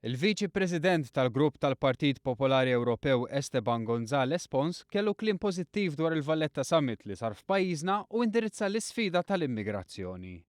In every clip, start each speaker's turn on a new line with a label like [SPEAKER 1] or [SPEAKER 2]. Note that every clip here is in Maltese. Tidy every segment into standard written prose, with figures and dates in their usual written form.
[SPEAKER 1] Il-Viċi President tal-Grupp tal-Partit Popolari Ewropew Esteban Gonzalez Pons kellu kliem pożittiv dwar il-Valletta Summit li sar f'pajjiżna u indirizza l-isfida tal-immigrazzjoni.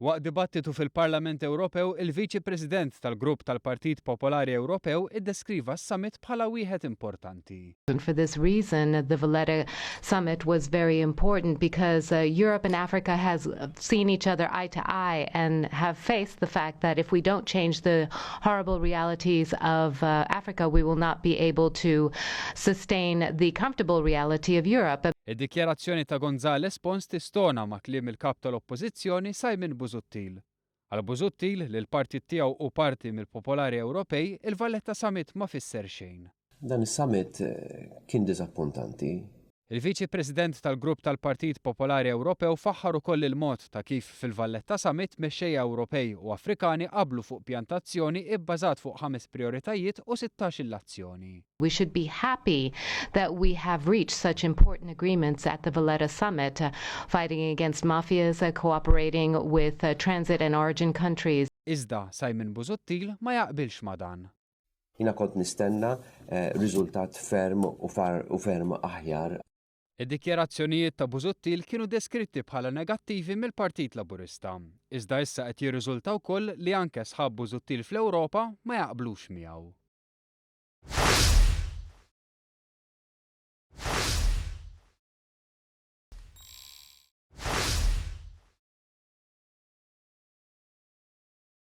[SPEAKER 1] Waqt dibattitu fil-Parlament Ewropew, il-Viċi President tal-Grupp tal-Partit Popolari Ewropew iddeskriva s-summit bħala wieħed importanti.
[SPEAKER 2] And for this reason, the Valletta Summit was very important because Europe and Africa has seen each other eye to eye and have faced the fact that if we don't change the horrible realities of Africa, we will not be able to sustain the comfortable reality of Europe.
[SPEAKER 1] Id-dikjarazzjoni ta' Gonzalez Pons tistona ma' kliem il-Kap tal-Oppożizzjoni Simon Busuttil. Għal Busuttil, li l-partit tiegħu hu parti mill-Popolari Ewropej, il-Valletta Summit ma fisser xejn.
[SPEAKER 3] Dan is-summit kien diżappuntanti.
[SPEAKER 1] Il-Viċi President tal-Grupp tal-Partit Popolari Ewropew faħħar ukoll il-mod ta' kif fil-Valletta Summit mexxejja Ewropej u Afrikani qablu fuq pjan ta' azzjoni ibbażat fuq ħames prijoritajiet u 16-il azzjoni.
[SPEAKER 2] We should be happy that we have reached such important agreements at the Valletta Summit, fighting against mafias, cooperating with transit and origin countries.
[SPEAKER 1] Iżda Simon Busuttil ma jaqbilx ma' dan.
[SPEAKER 3] Jiena kont nistenna riżultat ferm u ferm aħjar.
[SPEAKER 1] Id-dikjarazzjonijiet ta' Busuttil kienu deskritti bħala negattivi mill-Partit Laburista. Iżda issa qed jirriżulta wkoll li anke sħab Busuttil fl-Ewropa ma jaqblux miegħu.